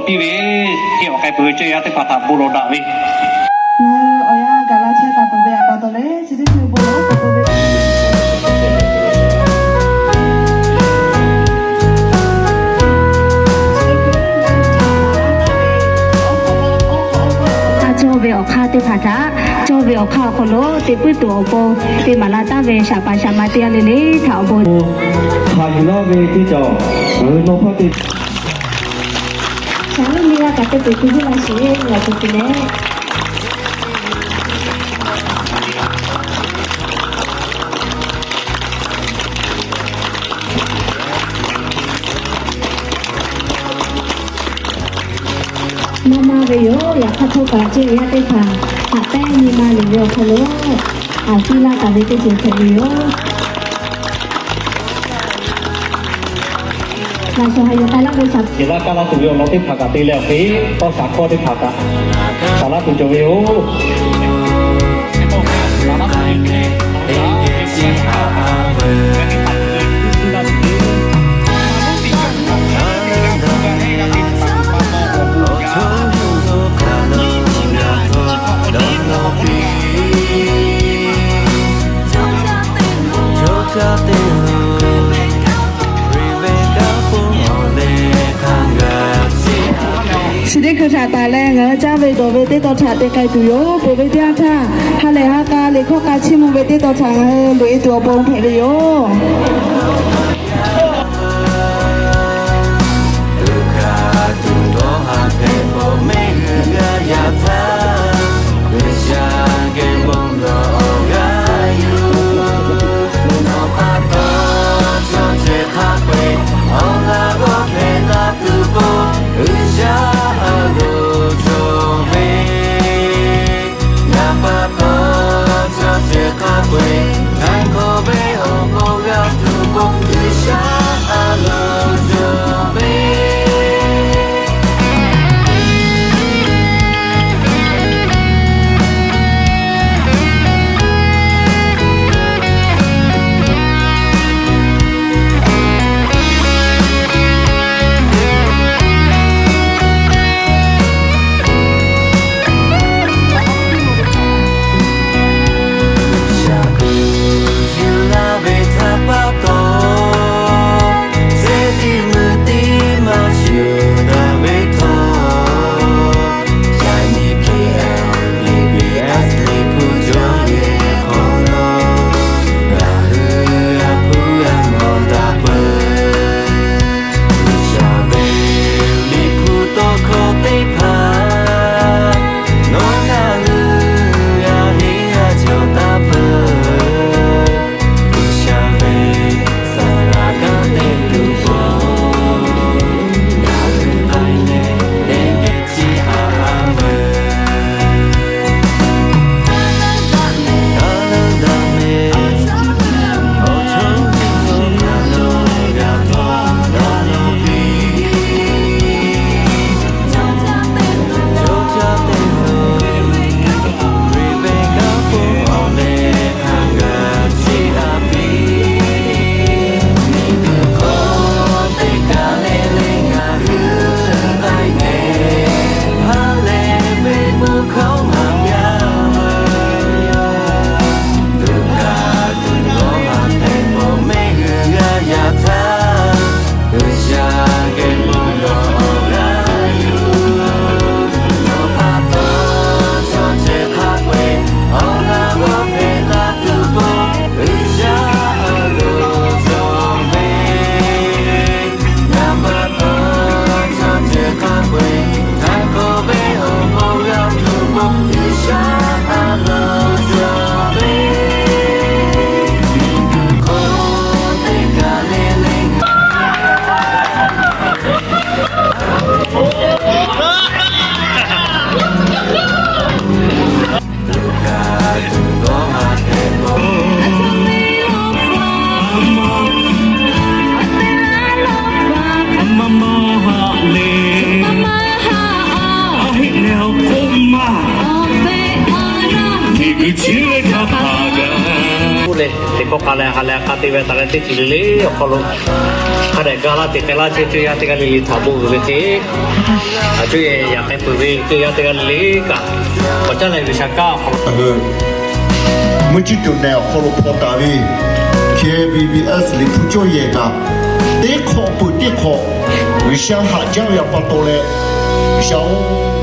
piˇ ve, teˇ awˬ k'ai peuˬ ve cawˇ yaˇ teˇ hpaˍ htaꞈ bon lawˬ daꞈ ve. Ngaˬ hui awˬ yanˇ gaˬ la chehˇ taˍ peuˬ ve awˬ pa taw leh, chi teˇ hkui bon lawˬ k'oˆ ve, a cawˇ ve awˬ hk'aˇ teˇ hpaˍ htaꞈ cawˇ ve awˬ hk'aˇ awˬ hk'aw lo te puiˉ tuˬ awˬ pon te maˍ la taˍ ve shaˍ paˍ shaˍ ma teˇ g'aˇ le le htaꞈ awˬ bon hk'a yuˬ laˇ ve teˇ cawˬ, ngaˬ hui nawˬ hpaˇ te shaˍ laˇ miˇ g'a kaꞈ te peuˬ tuˬ huˉ la sheˍ ve awˬ ceuˬ te leh, maˇ maˇ ve yoˬ. Yaꞈ hk'aˇ htawˇ kaꞈ ceh yaˇ teˇ hpaˍ haꞈ pehnˇ nyi ma luˬ ve awˬ hk'aw lo, a piˇ laˇ taˍ ve teˇ ceuˬ hpehꞈ ve yoˬ. Laꞈ shawˍ ha yaꞈ k'ai laˇ ve shaˍ, laˇ kaˇ laˇ tuˬ ve awˬ lawn teˇ hpaˍ kaꞈ te leh awˬ hk'e, tawˇ shaˍ hkawˇ teˇ hpaˍ kaꞈ shaˍ laˇ tuˬ cawˬ ve yoˬ. Chi teˇ hkui htaꞈ taˍ leh ngaˬ hui caˇ ve dawˬ ve teˇ tawn htaꞈ te k'ai tuˬ yoˬ. Peuˬ ve teˇ yanˇ htaˇ, ha lehˬ ha k'a liꞈ hkawˇ k'a chiˇ mvuh ve teˇ tawn htaꞈ ngaˬ hui loꞈ e tuˬ awˬ pon hpehꞈ ve yoˬ. Teˇ pawˆ k'a leh ha leh k'a te ve taˍ leh teˇ ceuˬ le le awˬ hk'aw lo hk'a dehꞈ ga laˇ te k'ai laˇ chehˇ ve yaˇ teˇ g'aˇ le le htaꞈ bon uiˍ ve hk'e, a cuˇ yaꞈ k'ai peuˬ ve yaˇ teˇ g'aˇ le le kaꞈ, k'awꞈ caˉ leh G'uiˬsha kanˉ awˬ hk'aw lo mvuhˇ ciˇ tuˬ nehˬ awˬ hk'aw lo hpaw taˍ ve K B B S Liꞈ hpu cawˇ yehˬ kaꞈ, teˇ hk'awꞈ peuˬ teˇ hk'awꞈ G'uiˬsha haꞈ jaˇ ve pa taw leh, G'uiˬsha-oˬ,